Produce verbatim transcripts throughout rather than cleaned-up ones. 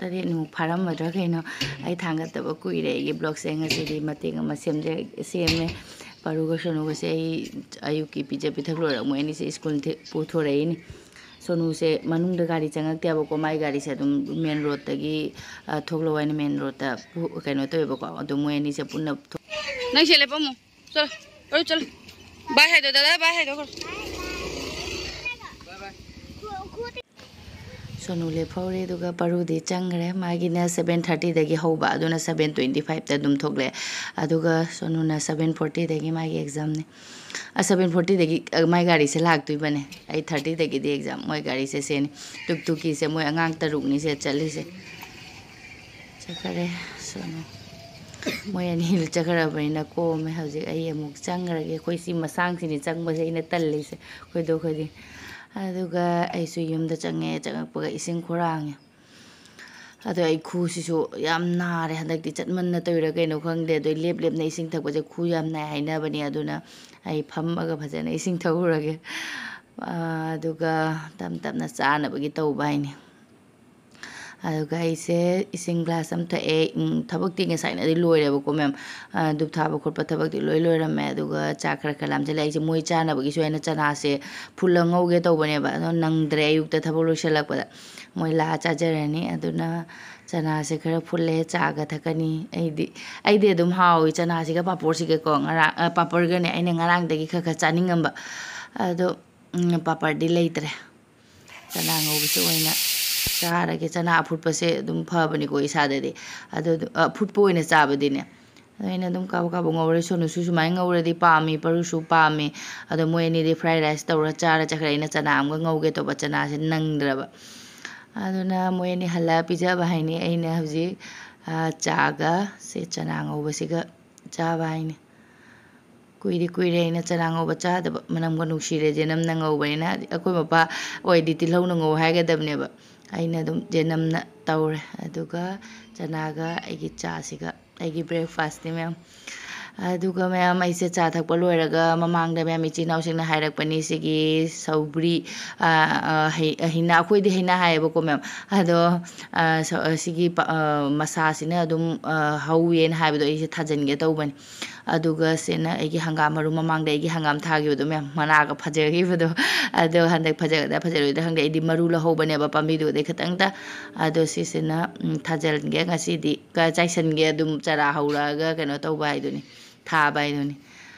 ꯇꯔꯦꯠꯃꯨꯛ ꯐꯥꯔꯝꯃꯗ꯭ꯔꯥ ꯀꯩꯅꯣ꯫ ꯑꯩ ꯊꯥꯡꯒꯠꯇꯕ ꯀꯨꯏꯔꯦ꯫ ꯑꯩꯒꯤ ꯕ꯭ꯂꯣꯛꯁꯦ ꯉꯁꯤꯗꯤ ꯃꯇꯦꯛ ꯑꯃ ꯁꯦꯝꯖ-, ꯁꯦꯝꯃꯦ꯫ ꯄꯥꯔꯨꯒ ꯁꯣꯅꯨꯒꯁꯦ ꯑꯩ ꯑꯌꯨꯛꯀꯤ ꯄꯤꯖ ꯄꯤꯊꯛ ꯂꯣꯏꯔꯒ ꯃꯣꯏ ꯑꯅꯤꯁꯦ ꯁ꯭ꯀꯨꯜ ꯊꯤ-, ꯄꯨꯊꯣꯔꯛꯏꯅꯤ꯫ ꯁꯣꯅꯨꯁꯦ ꯃꯅꯨꯡꯗ ꯒꯥꯔꯤ ꯆꯪꯉꯛꯇꯦꯕꯀꯣ, ꯃꯥꯏ ꯒꯥꯔꯤꯁꯦ ꯑꯗꯨꯝ ꯃꯦꯟ ꯔꯣꯗꯇꯒꯤ, ꯑ, ꯊꯣꯛꯂꯛꯑꯣ ꯍꯥꯏꯅ ꯃꯦꯟ ꯔꯣꯗꯇ ꯄꯨ-, ꯀꯩꯅꯣ ꯇꯧꯋꯦꯕꯀꯣ꯫ ꯑꯗꯣ ꯃꯣꯏ ꯑꯅꯤꯁꯦ ꯄꯨꯟꯅ ꯊꯣꯛ-, ꯅꯪ ꯁꯤ ꯂꯦꯞꯄꯝꯃꯣ꯫ ꯆꯠꯂꯣ, ꯄꯥꯔꯨ ꯆꯠꯂꯣ꯫ ꯕꯥꯏ ꯍꯥꯏꯗꯣ, ꯗꯥꯗꯥ ꯕꯥꯏ ꯍꯥꯏꯗꯣ꯫ ꯁꯣꯅꯨ ꯂꯦꯞꯍꯧꯔꯦ, ꯑꯗꯨꯒ ꯄꯥꯔꯨꯗꯤ ꯆꯪꯈ꯭ꯔꯦ꯫ ꯃꯥꯒꯤꯅ ꯁꯚꯦꯟ ꯊꯥꯔꯇꯤꯗꯒꯤ ꯍꯧꯕ, ꯑꯗꯨꯅ ꯁꯚꯦꯟ ꯇ꯭ꯋꯦꯟꯇꯤ ꯐꯥꯏꯚꯇ ꯑꯗꯨꯝ ꯊꯣꯛꯂꯛꯑꯦ꯫ ꯑꯗꯨꯒ ꯁꯣꯅꯨꯅ ꯁꯚꯦꯟ ꯐꯣꯔꯇꯤꯗꯒꯤ ꯃꯥꯒꯤ ꯑꯦꯛꯖꯥꯝꯅꯤ꯫ ꯑ, ꯁꯚꯦꯟ ꯐꯣꯔꯇꯤꯗꯒꯤ, ꯑ, ꯃꯥꯏ ꯒꯥꯔꯤꯁꯦ ꯂꯥꯛꯇꯣꯏꯕꯅꯦ꯫ Eight ꯊꯥꯔꯇꯤꯗꯒꯤꯗꯤ exam. ꯃꯣꯏ ꯒꯥꯔꯤꯁꯦ ꯁꯦꯅꯤ꯫ ꯇꯨꯛ ꯇꯨꯛꯀꯤꯁꯦ ꯃꯣꯏ ꯑꯉꯥꯡ ꯇꯔꯨꯛꯅꯤꯁꯦ ꯆꯠꯂꯤꯁꯦ꯫ ꯆꯠꯈꯔꯦ ꯁꯣꯅꯨ꯫ ꯃꯣꯏ ꯑꯅꯤꯗꯨ ꯆꯠꯈ꯭ꯔꯕꯅꯤꯅ ꯀꯣꯝꯃꯦ꯫ ꯍꯧꯖꯤꯛ ꯑꯩ ꯑꯃꯨꯛ ꯆꯪꯈ꯭ꯔꯒꯦ꯫ ꯑꯩꯈꯣꯏ ꯁꯤ ꯃꯁꯥꯡꯁꯤꯅꯤ ꯆꯪꯕꯁꯦ ꯑꯩꯅ ꯇꯜꯂꯤꯁꯦ꯫ ꯈꯣꯏꯗꯧ ꯈꯣꯏꯗꯤꯡ꯫ ꯑꯗꯨꯒ ꯑꯩꯁꯨ ꯌꯨꯝꯗ ꯆꯪꯉꯦ꯫ ꯆꯪꯉꯛꯄꯒ ꯏꯁꯤꯡ ꯈꯨꯔꯥꯡꯉꯦ꯫ ꯑꯗꯣ ꯑꯩ ꯈꯨꯁꯤꯁꯨ ꯌꯥꯝ ꯅꯥꯔꯦ ꯍꯟꯗꯛꯇꯤ꯫ ꯆꯠꯃꯟꯅ ꯇꯧꯔꯤꯔꯥ ꯀꯩꯅꯣ ꯈꯪꯗꯦ꯫ ꯑꯗꯣ ꯂꯦꯞ ꯂꯦꯞꯅ ꯏꯁꯤꯡ ꯊꯛꯄꯁꯦ ꯈꯨ ꯌꯥꯝ ꯅꯥꯏ ꯍꯥꯏꯅꯕꯅꯦ꯫ ꯑꯗꯨꯅ ꯑꯩ ꯐꯝꯃꯒ ꯐꯖꯅ ꯏꯁꯤꯡ ꯊꯛꯎꯔꯒꯦ꯫ ꯑꯥ, ꯑꯗꯨꯒ ꯇꯞ ꯇꯞꯅ ꯆꯥꯅꯕꯒꯤ ꯇꯧꯕ ꯍꯥꯏꯅꯤ꯫ ꯑꯗꯨꯒ ꯑꯩꯁꯦ ꯏꯁꯤꯡ ꯒ꯭ꯂꯥꯁ ꯑꯃ ꯊꯛꯑꯦ꯫ ꯎꯝ, ꯊꯕꯛꯇꯤ ꯉꯁꯥꯏꯅꯗꯤ ꯂꯣꯏꯔꯦꯕꯀꯣ, ꯃꯦꯝ꯫ ꯑ, ꯙꯨꯞ ꯊꯥꯕ ꯈꯣꯠꯄ ꯊꯕꯛꯇꯤ ꯂꯣꯏ ꯂꯣꯏꯔꯝꯃꯦ꯫ ꯑꯗꯨꯒ ꯆꯥꯛ ꯈꯔ ꯈꯔ ꯂꯥꯝꯁꯤꯜꯂꯦ꯫ ꯑꯩꯁꯦ ꯃꯣꯏ ꯆꯥꯅꯕꯒꯤꯁꯨ ꯑꯩꯅ ꯆꯅꯥꯁꯦ ꯐꯨꯠꯂ ꯉꯧꯒꯦ ꯇꯧꯕꯅꯦꯕ, ꯑꯗꯣ ꯅꯪꯗ꯭ꯔꯦ꯫ ꯑꯌꯨꯛꯇ ꯊꯕꯛ ꯂꯣꯏꯁꯤꯜꯂꯛꯄꯗ ꯃꯣꯏ ꯂꯥꯛꯑ ꯆꯥꯖꯔꯅꯤ꯫ ꯑꯗꯨꯅ ꯆꯅꯥꯁꯦ ꯈꯔ ꯐꯨꯠꯂꯦ, ꯆꯥꯒ ꯊꯛꯀꯅꯤ꯫ ꯑꯩꯗꯤ, ꯑꯩꯗꯤ ꯑꯗꯨꯝ ꯍꯥꯎꯏ ꯆꯅꯥꯁꯤꯒ ꯄꯥꯄꯣꯔꯁꯤꯒꯀꯣ꯫ ꯉꯔꯥꯡ, ꯑ, ꯄꯥꯄꯔꯒꯅꯦ, ꯑꯩꯅ ꯉꯔꯥꯡꯗꯒꯤ ꯈꯔ ꯈꯔ ꯆꯥꯅꯤꯡꯉꯝꯕ, ꯑꯗꯣ, ꯎꯝ, ꯄꯥꯄꯔꯗꯤ ꯂꯩꯇ꯭ꯔꯦ꯫ ꯆꯅꯥ ꯉꯧꯕꯁꯦ ꯑꯣꯏꯅ ꯆꯥꯔꯒꯦ꯫ ꯆꯅꯥ ꯑꯐꯨꯠꯄꯁꯦ ꯑꯗꯨꯝ ꯐꯕꯅꯤꯀꯣ ꯏꯁꯥꯗꯗꯤ꯫ ꯑꯗꯨ, ꯑ, ꯑꯐꯨꯠꯄ ꯑꯣꯏꯅ ꯆꯥꯕꯗꯤꯅꯦ꯫ ꯑꯗꯣ ꯑꯩꯅ ꯑꯗꯨꯝ ꯀꯥꯕꯛ ꯀꯥꯕꯛ ꯉꯧꯔꯦ꯫ ꯁꯣꯅꯨꯁꯨ ꯁꯨꯃꯥꯏꯅ ꯉꯧꯔꯗꯤ ꯄꯥꯝꯃꯤ, ꯄꯥꯔꯨꯁꯨ ꯄꯥꯝꯃꯤ꯫ ꯑꯗꯣ ꯃꯣꯏ ꯑꯅꯤꯗꯤ fried rice ꯇꯧꯔ ꯆꯥꯔ ꯆꯠꯈ꯭ꯔꯦ꯫ ꯑꯩꯅ ꯆꯅꯥ ꯑꯃꯒ ꯉꯧꯒꯦ ꯇꯧꯕ, ꯆꯅꯥꯁꯦ ꯅꯪꯗ꯭ꯔꯕ꯫ ꯑꯗꯨꯅ ꯃꯣꯏ ꯑꯅꯤ ꯍꯜꯂꯛꯑ ꯄꯤꯖꯕ ꯍꯥꯏꯅꯤ꯫ ꯑꯩꯅ ꯍꯧꯖꯤꯛ, ꯑ, ꯆꯥꯒ ꯁꯦ ꯆꯅꯥ ꯉꯧꯕꯁꯤꯒ ꯆꯥꯕ ꯍꯥꯏꯅꯤ꯫ ꯀꯨꯏꯗꯤ ꯀꯨꯏꯔꯦ ꯑꯩꯅ ꯆꯅꯥ ꯉꯧꯕ ꯆꯥꯗꯕ, ꯃꯅꯝꯒ ꯅꯨꯡꯁꯤꯔꯦ꯫ ꯖꯦꯅꯝꯅ ꯉꯧꯕꯅꯤꯅ, ꯑꯩꯈꯣꯏ ꯃꯄꯥ ꯑꯣꯏꯗꯤ ꯇꯤꯜꯍꯧꯅ ꯉꯧ ꯍꯥꯏꯒꯗꯕꯅꯦꯕ꯫ ꯑꯩꯅ ꯑꯗꯨꯝ ꯖꯦꯅꯝꯅ ꯇꯧꯔꯦ꯫ ꯑꯗꯨꯒ ꯆꯅꯥꯒ ꯑꯩꯒꯤ ꯆꯥꯁꯤꯒ ꯑꯩꯒꯤ breakfastꯅꯤ, ꯃꯌꯥꯝ꯫ ꯑꯗꯨꯒ ꯃꯌꯥꯝ, ꯑꯩꯁꯦ ꯆꯥ ꯊꯛꯄ ꯂꯣꯏꯔꯒ ꯃꯃꯥꯡꯗ ꯃꯌꯥꯝ ꯏꯆꯤꯟ ꯏꯅꯥꯎꯁꯤꯡꯅ ꯍꯥꯏꯔꯛꯄꯅꯤ, ꯁꯤꯒꯤ ꯁꯧꯒ꯭ꯔꯤ, ꯑ, ꯑ, ꯍꯩ-, ꯍꯩꯅ, ꯑꯩꯈꯣꯏꯗꯤ ꯍꯩꯅ ꯍꯥꯏꯌꯦꯕꯀꯣ ꯃꯌꯥꯝ꯫ ꯑꯗꯣ, ꯑ, ꯁ-, ꯑ, ꯁꯤꯒꯤ ꯄ-, ꯑ, ꯃꯁꯥꯁꯤꯅ ꯑꯗꯨꯝ, ꯑ, ꯍꯧꯋꯦꯅ ꯍꯥꯏꯕꯗꯣ ꯑꯩꯁꯦ ꯊꯥꯖꯤꯟꯒꯦ ꯇꯧꯕꯅꯤ꯫ ꯑꯗꯨꯒ ꯁꯤꯅ ꯑꯩꯒꯤ ꯍꯪꯒꯥꯝ ꯃꯔꯨ, ꯃꯃꯥꯡꯗ ꯑꯩꯒꯤ ꯍꯪꯒꯥꯝ ꯊꯥꯈꯤꯕꯗꯣ ꯃꯌꯥꯝ, ꯃꯅꯥꯒ ꯐꯖꯈꯤꯕꯗꯣ꯫ ꯑꯗꯣ ꯍꯟꯗꯛ ꯐꯖꯒꯗ꯭ꯔꯥ ꯐꯖꯔꯣꯏꯗ꯭ꯔꯥ ꯈꯪꯗꯦ꯫ ꯑꯩꯗꯤ ꯃꯔꯨ ꯂꯧꯍꯧꯕꯅꯦꯕ ꯄꯥꯝꯕꯤꯗꯨꯗꯩ ꯈꯤꯇꯪꯇ꯫ ꯑꯗꯣ ꯁꯤꯁꯤꯅ, ꯎꯝ, ꯊꯥꯖꯤꯟꯒꯦ ꯉꯁꯤꯗꯤ꯫ ꯀ-, ꯆꯥꯏꯁꯤꯟꯒꯦ ꯑꯗꯨꯝ ꯆꯔꯥ ꯍꯧꯔꯛꯑꯒ ꯀꯩꯅꯣ ꯇꯧꯕ ꯍꯥꯏꯗꯨꯅꯤ, ꯊꯥꯕ ꯍꯥꯏꯗꯨꯅꯤ꯫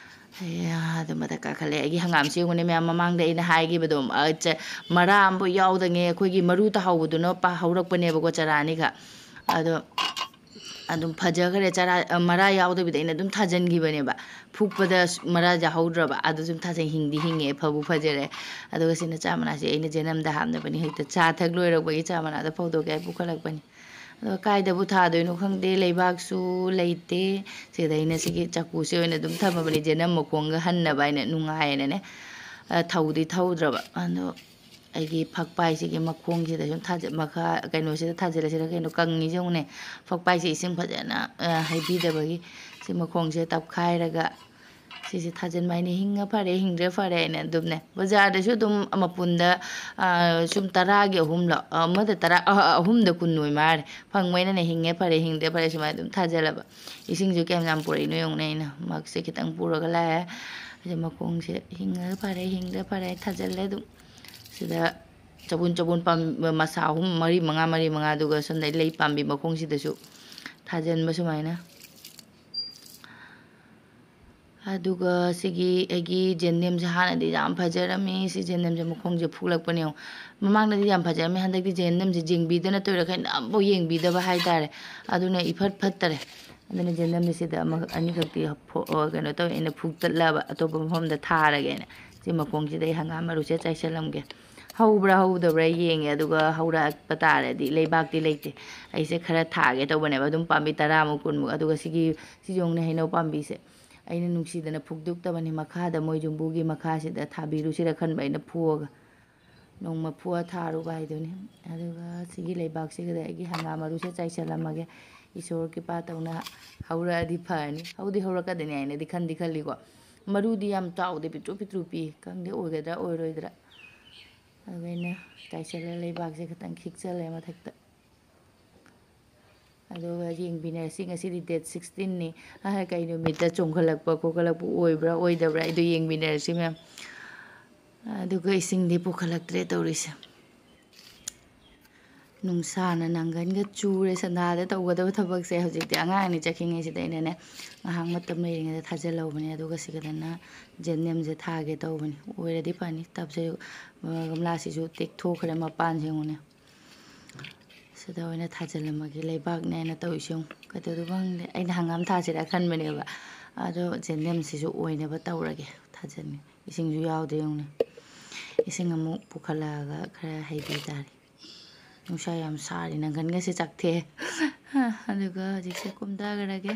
ꯑꯩꯌꯥ, ꯑꯗꯨ ꯃꯊꯛ ꯀꯥꯈꯠꯂꯦ꯫ ꯑꯩꯒꯤ ꯍꯪꯒꯥꯝꯁꯤ ꯌꯦꯡꯉꯨꯅꯦ ꯃꯌꯥꯝ, ꯃꯃꯥꯡꯗ ꯑꯩꯅ ꯍꯥꯏꯈꯤꯕꯗꯣ, ꯑ, ꯆ-, ꯃꯔꯥ ꯑꯃꯐꯥꯎ ꯌꯥꯎꯗꯉꯩ ꯑꯩꯈꯣꯏꯒꯤ ꯃꯔꯨ ꯇꯥꯍꯧꯕꯗꯨꯅ ꯄ-, ꯍꯧꯔꯛꯄꯅꯦꯕꯀꯣ, ꯆꯔꯥ ꯑꯅꯤꯈꯛ꯫ ꯑꯗꯣ ꯑꯗꯨꯝ ꯐꯖꯈ꯭ꯔꯦ꯫ ꯆꯔꯥ, ꯑ, ꯃꯔꯥ ꯌꯥꯎꯗꯕꯤꯗ ꯑꯩꯅ ꯑꯗꯨꯝ ꯊꯥꯖꯤꯟꯈꯤꯕꯅꯦꯕ꯫ ꯐꯨꯛꯄꯗ ꯁ-, ꯃꯔꯥ ꯌꯥꯎꯍꯧꯗ꯭ꯔꯕ꯫ ꯑꯗꯨ ꯁꯨꯝ ꯊꯥꯖꯤꯟ, ꯍꯤꯡꯗꯤ ꯍꯤꯡꯉꯦ, ꯐꯕꯨ ꯐꯖꯔꯦ꯫ ꯑꯗꯨꯒ ꯁꯤꯅ ꯆꯥ ꯃꯅꯥꯁꯦ ꯑꯩꯅ ꯖꯦꯅꯝꯗ ꯍꯥꯞꯅꯕꯅꯤ꯫ ꯍꯦꯛꯇ ꯆꯥ ꯊꯛ ꯂꯣꯏꯔꯛꯄꯒꯤ ꯆꯥ ꯃꯅꯥꯗꯣ ꯐꯧꯗꯣꯛꯀꯦ ꯍꯥꯏ ꯄꯨꯈꯠꯂꯛꯄꯅꯤ꯫ ꯑꯗꯣ ꯀꯥꯏꯗꯕꯨ ꯊꯥꯗꯣꯏꯅꯣ ꯈꯪꯗꯦ, ꯂꯩꯕꯥꯛꯁꯨ ꯂꯩꯇꯦ꯫ ꯁꯤꯗ ꯑꯩꯅ ꯁꯤꯒꯤ ꯆꯥꯀꯨꯁꯦ ꯑꯣꯏꯅ ꯑꯗꯨꯝ ꯊꯝꯃꯕꯅꯤ, ꯖꯦꯅꯝ ꯃꯈꯣꯡꯒ ꯍꯟꯅꯕ ꯍꯥꯏꯅ ꯅꯨꯡꯉꯥꯏꯌꯦꯅꯅꯦ꯫ ꯑ, ꯊꯧꯗꯤ ꯊꯧꯗ꯭ꯔꯕ꯫ ꯑꯗꯣ ꯑꯩꯒꯤ ꯐꯛꯄꯥꯏꯁꯤꯒꯤ ꯃꯈꯣꯡꯁꯤꯗ ꯁꯨꯝ ꯊꯥꯖ-, ꯃꯈꯥ ꯀꯩꯅꯣꯁꯤꯗ ꯊꯥꯖꯤꯜꯂꯁꯤꯔ ꯀꯩꯅꯣ, ꯀꯪꯉꯤꯁꯦ ꯌꯦꯡꯉꯨꯅꯦ꯫ ꯐꯛꯄꯥꯏꯁꯦ ꯏꯁꯤꯡ ꯐꯖꯅ, ꯑ, ꯍꯩꯕꯤꯗꯕꯒꯤ ꯁꯤ ꯃꯈꯣꯡꯁꯤꯗ ꯇꯞꯈꯥꯏꯔꯒ ꯁꯤꯁꯦ ꯊꯥꯖꯤꯟꯕ ꯍꯥꯏꯅ, ꯍꯤꯡꯉ ꯐꯔꯦ, ꯍꯤꯡꯗ꯭ꯔ ꯐꯔꯦ ꯍꯥꯏꯅ ꯑꯗꯨꯝꯅꯦ꯫ ꯕꯖꯥꯔꯗꯁꯨ ꯑꯗꯨꯝ ꯃꯄꯨꯟꯗ, ꯑ, ꯁꯨꯝ ꯇꯔꯥꯒꯤ ꯑꯍꯨꯝꯂꯣ, ꯑꯃꯗ ꯇꯔꯥ, ꯑ, ꯑ, ꯑꯍꯨꯝꯗ ꯀꯨꯟ ꯑꯣꯏ ꯃꯥꯜꯂꯦ꯫ ꯐꯪꯕꯩꯅꯅꯦ, ꯍꯤꯡꯉꯦ ꯐꯔꯦ, ꯍꯤꯡꯗ꯭ꯔꯦ ꯐꯔꯦ ꯁꯨꯃꯥꯏꯅ ꯑꯗꯨꯝ ꯊꯥꯖꯜꯂꯕ꯫ ꯏꯁꯤꯡꯁꯨ ꯀꯌꯥꯝ ꯌꯥꯝ ꯄꯨꯔꯛꯏꯅꯣ ꯌꯦꯡꯉꯨꯅꯦ꯫ ꯑꯩꯅ ꯃꯛꯁꯦ ꯈꯤꯇꯪ ꯄꯨꯔꯒ ꯂꯥꯛꯑꯦ꯫ ꯑꯗꯩ ꯃꯈꯣꯡꯁꯦ ꯍꯤꯡꯉꯒ ꯐꯔꯦ, ꯍꯤꯡꯗ꯭ꯔ ꯐꯔꯦ ꯊꯥꯖꯜꯂꯦ ꯑꯗꯨꯝ꯫ ꯁꯤꯗ ꯆꯕꯨꯟ ꯆꯕꯨꯟ ꯄꯥꯝ-, ꯃꯁꯥ ꯑꯍꯨꯝ, ꯃꯔꯤ, ꯃꯉꯥ, ꯃꯔꯤ, ꯃꯉꯥ, ꯑꯗꯨꯒ ꯁꯣꯝꯗ ꯂꯩ ꯄꯥꯝꯕꯤ ꯃꯈꯣꯡꯁꯤꯗꯁꯨ ꯊꯥꯖꯟꯕ ꯁꯨꯃꯥꯏꯅ꯫ ꯑꯗꯨꯒ ꯁꯤꯒꯤ ꯑꯩꯒꯤ ꯖꯦꯟꯗꯦꯝꯁꯦ ꯍꯥꯟꯅꯗꯤ ꯌꯥꯝ ꯐꯖꯔꯝꯃꯤ꯫ ꯁꯤ ꯖꯦꯟꯗꯦꯝꯁꯦ ꯃꯈꯣꯡꯁꯦ ꯐꯨꯛꯂꯛꯄꯅꯦ ꯌꯦꯡꯉꯣ꯫ ꯃꯃꯥꯡꯗꯗꯤ ꯌꯥꯝ ꯐꯖꯔꯝꯃꯤ, ꯍꯟꯗꯛꯇꯤ ꯖꯦꯟꯗꯦꯝꯁꯦ ꯌꯦꯡꯕꯤꯗꯅ ꯇꯧꯔꯤꯔꯥ ꯈꯪꯗꯦ, ꯑꯃꯐꯥꯎ ꯌꯦꯡꯕꯤꯗꯕ ꯍꯥꯏꯇꯥꯔꯦ꯫ ꯑꯗꯨꯅ ꯏꯐꯠ ꯐꯠꯇꯔꯦ꯫ ꯑꯗꯨꯅ ꯖꯦꯟꯗꯦꯝꯁꯦ ꯁꯤꯗ ꯑꯃꯈꯛ ꯑꯅꯤꯈꯛꯇꯤ ꯐꯨ-, ꯑ, ꯀꯩꯅꯣ ꯇꯧꯋꯦ, ꯑꯩꯅ ꯐꯨꯛꯇꯠꯂꯕ ꯑꯇꯣꯞꯄ ꯃꯐꯝꯗ ꯊꯥꯔꯒꯦꯅ꯫ ꯁꯤ ꯃꯈꯣꯡꯁꯤꯗ ꯑꯩ ꯍꯪꯒꯥꯝ ꯃꯔꯨꯁꯦ ꯆꯥꯏꯁꯜꯂꯝꯒꯦ꯫ ꯍꯧꯕ꯭ꯔꯥ ꯍꯧꯗꯕ꯭ꯔꯥ ꯌꯦꯡꯉꯦ, ꯑꯗꯨꯒ ꯍꯧꯔꯛꯄ ꯇꯥꯔꯗꯤ, ꯂꯩꯕꯥꯛꯇꯤ ꯂꯩꯇꯦ, ꯑꯩꯁꯦ ꯈꯔ ꯊꯥꯒꯦ ꯇꯧꯕꯅꯦꯕ, ꯑꯗꯨꯝ ꯄꯥꯝꯕꯤ ꯇꯔꯥꯃꯨꯛ, ꯀꯨꯟꯃꯨꯛ꯫ ꯑꯗꯨꯒ ꯁꯤꯒꯤ, ꯁꯤ ꯌꯦꯡꯉꯨꯅꯦ, ꯍꯩꯅꯧ ꯄꯥꯝꯕꯤꯁꯦ꯫ ꯑꯩꯅ ꯅꯨꯡꯁꯤꯗꯅ ꯐꯨꯛꯇꯣꯛꯇꯕꯅꯤ, ꯃꯈꯥꯗ ꯃꯣꯏ ꯌꯨꯝꯕꯨꯒꯤ ꯃꯈꯥꯁꯤꯗ ꯊꯥꯕꯤꯔꯨꯁꯤꯔ ꯈꯟꯕ ꯑꯩꯅ ꯐꯨꯛꯑꯒ꯫ ꯅꯣꯡꯃ ꯐꯨꯛꯑ ꯊꯥꯔꯨꯕ ꯍꯥꯏꯗꯨꯅꯤ꯫ ꯑꯗꯨꯒ ꯁꯤꯒꯤ ꯂꯩꯕꯥꯛꯁꯤꯒꯗ ꯑꯩꯒꯤ ꯍꯪꯒꯥꯝ ꯃꯔꯨꯁꯦ ꯆꯥꯏꯁꯜꯂꯝꯃꯒꯦ꯫ ꯏꯁꯣꯔ ꯀ꯭ꯔꯤꯄꯥ ꯇꯧꯅ ꯍꯧꯔꯛꯑꯗꯤ ꯐꯔꯅꯤ꯫ ꯍꯧꯗꯤ ꯍꯧꯔꯛꯀꯗꯣꯏꯅꯤ ꯍꯥꯏꯅꯗꯤ ꯈꯟꯗꯤ ꯈꯜꯂꯤꯀꯣ꯫ ꯃꯔꯨꯗꯤ ꯌꯥꯝ ꯆꯥꯎꯗꯦ, ꯄꯤꯛꯇ꯭ꯔꯨ ꯄꯤꯛꯇ꯭ꯔꯨ ꯄꯤ꯫ ꯈꯪꯗꯦ ꯑꯣꯏꯒꯗ꯭ꯔꯥ ꯑꯣꯏꯔꯣꯏꯗ꯭ꯔꯥ꯫ ꯑꯗꯨꯒ ꯑꯩꯅ ꯆꯥꯏꯁꯜꯂ ꯂꯩꯕꯥꯛꯁꯦ ꯈꯤꯇꯪ ꯈꯤꯛꯆꯜꯂꯦ ꯃꯊꯛꯇ꯫ ꯑꯗꯨꯒ ꯌꯦꯡꯕꯤꯅꯔꯁꯤ꯫ ꯉꯁꯤꯗꯤ date sixteenꯅꯤ꯫ ꯑ, ꯀꯩ ꯅꯨꯃꯤꯠꯇ ꯆꯣꯡꯈꯠꯂꯛꯄ ꯈꯣꯠꯀꯠꯂꯛꯄ ꯑꯣꯏꯕ꯭ꯔꯥ ꯑꯣꯏꯗꯕ꯭ꯔꯥ, ꯑꯩꯗꯣ ꯌꯦꯡꯕꯤꯅꯔꯁꯤ ꯃꯌꯥꯝ꯫ ꯑꯗꯨꯒ ꯏꯁꯤꯡꯗꯤ ꯄꯨꯈꯠꯂꯛꯇ꯭ꯔꯦ ꯇꯧꯔꯤꯁꯦ꯫ ꯅꯨꯡꯁꯥꯅ ꯅꯪꯒꯟꯒ ꯆꯨꯔꯦ꯫ ꯁꯟꯗꯥꯗ ꯇꯧꯒꯗꯕ ꯊꯕꯛꯁꯦ ꯍꯧꯖꯤꯛꯇꯤ ꯑꯉꯥꯡ ꯑꯅꯤ ꯆꯠꯈꯤꯉꯩꯁꯤꯗ ꯑꯩꯅꯅꯦ ꯉꯥꯏꯍꯥꯛ ꯃꯇꯝ ꯂꯩꯔꯤꯉꯩꯗ ꯊꯥꯖꯤꯜꯍꯧꯕꯅꯦ꯫ ꯑꯗꯨꯒ ꯁꯤꯒꯗꯅ ꯖꯦꯟꯗꯦꯝꯁꯦ ꯊꯥꯒꯦ ꯇꯧꯕꯅꯤ꯫ ꯑꯣꯏꯔꯗꯤ ꯐꯅꯤ꯫ ꯇꯞꯁꯦ, ꯑ, ꯒꯝꯂꯥꯁꯤꯁꯨ ꯇꯦꯛꯊꯣꯛꯈ꯭ꯔꯦ ꯃꯄꯥꯟꯁꯦ ꯌꯦꯡꯉꯨꯅꯦ꯫ ꯁꯤꯗ ꯑꯣꯏꯅ ꯊꯥꯖꯤꯜꯂꯝꯃꯒꯦ꯫ ꯂꯩꯕꯥꯛꯅꯦꯅ ꯇꯧꯔꯤꯁꯦ ꯌꯦꯡꯉꯨ꯫ ꯀꯩꯗꯧꯗꯣꯏꯕ ꯈꯪꯗꯦ꯫ ꯑꯩꯅ ꯍꯪꯒꯥꯝ ꯊꯥꯁꯤꯔꯥ ꯈꯟꯕꯅꯦꯕ꯫ ꯑꯗꯣ ꯖꯦꯟꯗꯦꯝꯁꯤꯁꯨ ꯑꯣꯏꯅꯕ ꯇꯧꯔꯒꯦ꯫ ꯊꯥꯖꯤꯟꯒꯦ꯫ ꯏꯁꯤꯡꯁꯨ ꯌꯥꯎꯗꯦ ꯌꯦꯡꯉꯨꯅꯦ꯫ ꯏꯁꯤꯡ ꯑꯃꯨꯛ ꯄꯨꯈꯠꯂꯛꯑꯒ ꯈꯔ ꯍꯩꯕꯤ ꯇꯥꯔꯦ꯫ ꯅꯨꯡꯁꯥ ꯌꯥꯝ ꯁꯥꯔꯤ꯫ ꯅꯪꯒꯟꯒꯁꯦ ꯆꯥꯛꯊꯦꯛꯑꯦ꯫ ꯑꯗꯨꯒ ꯍꯧꯖꯤꯛꯁꯦ ꯀꯨꯝꯊꯈ꯭ꯔꯒꯦ꯫